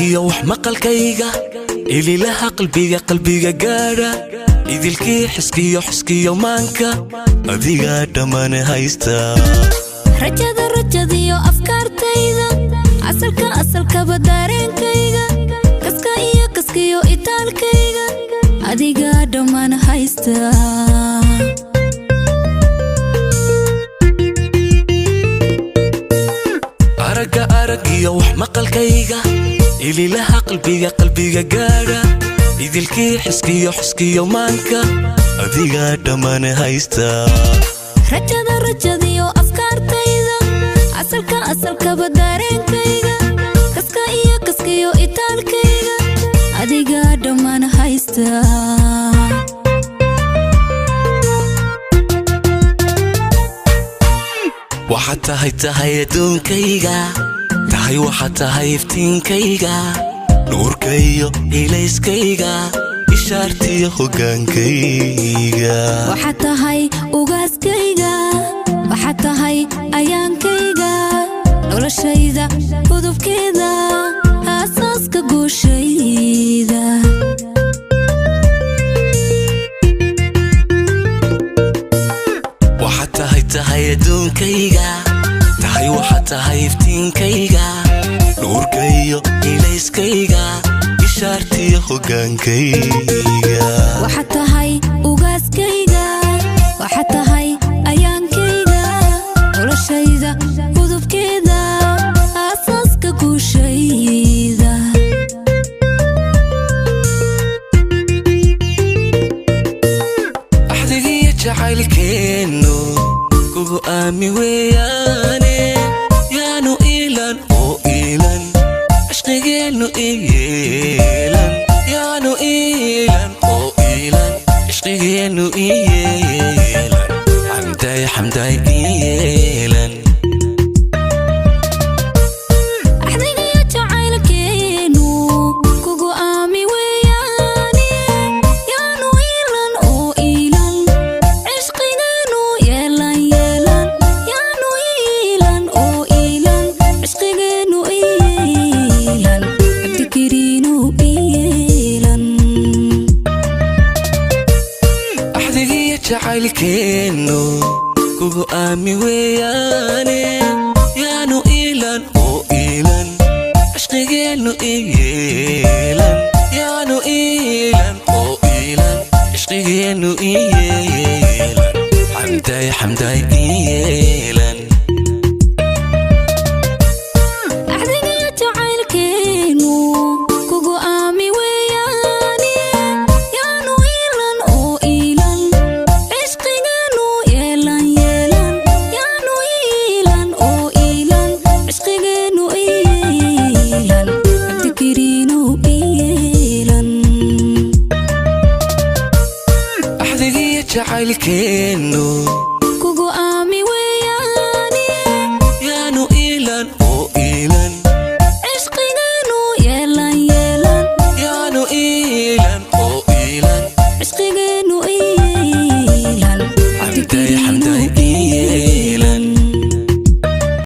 Aragiyo wax maqalkayga, ililaha qalbiga, qalbiga gaadha, idilkii xiskiyo, xiskiyo maanka, adigaa dhammaan haysta. Rajada, rajadiyo afkaartayda, asalka, asalkaba dareenkayga, kaska iyo kaskiyo itaalkayga, adigaa dhammaan haysta. Aragga, aragiyo wax maqalkayga, ililaha qalbiga, qalbiga gaadha, idilkii xiskiyo, xiskiyo maanka, adigaa dhammaan haysta. Rajada, rajadiyo afkaartayda, asalka, asalkaba dareenkayga, kaska iyo kaskiyo itaalkayga, adigaa dhammaan haysta. Waxaad tahay, tahay adduunkayga, tahay, waxaad tahay iftiinkayga, nuurkayo ilayskayga, ishaartiyo hoggaankayga. Waxaad tahay ugaaskayga, waxaad tahay ayaankayga, noloshayda udubkeeda, aasaaska guushayda. Waxaad tahay, tahay adduunkayga, tahay, waxaad tahay iftiinkayga, nuurkayo ilayskayga, ishaartiyo hoggaankayga. Waxaad tahay ugaaskayga, waxaad tahay ayaankayga, noloshayda udubkeeda, aasaaska guushayda. Axdigiyo jacaylkeennu kugu aami weeyaane, yaanu iilan oo iilan, cishqigeennu iyeelan, yaanu iilan oo iilan, cishqigeennu iyeelan, xamday, xamday iyeelan. Axdigiyo jacaylkeenu kugu aami weeyaane, yaanu iilan oo iilan, cishqigeenu yeelan, yeelan, yaanu iilan oo iilan, cishqigeenu iilan, Cabdikariinu iilan. Axdigiyo jacaylkeennu kugu aami weeyaane, yaanu iilan oo iilan, cishqigeennu iyeelan, yaanu iilan oo iilan, cishqigeennu iyeelan, xamday, xamday iyeelan. Axdigiyo jacaylkeenu kugu aami weeyaane, yaanu iilan oo iilan, cishqigeenu yeelan, yeelan, yaanu iilan oo iilan, cishqigeenu iilan, Cabdikariinu iilan. Axdigiyo jacaylkeennu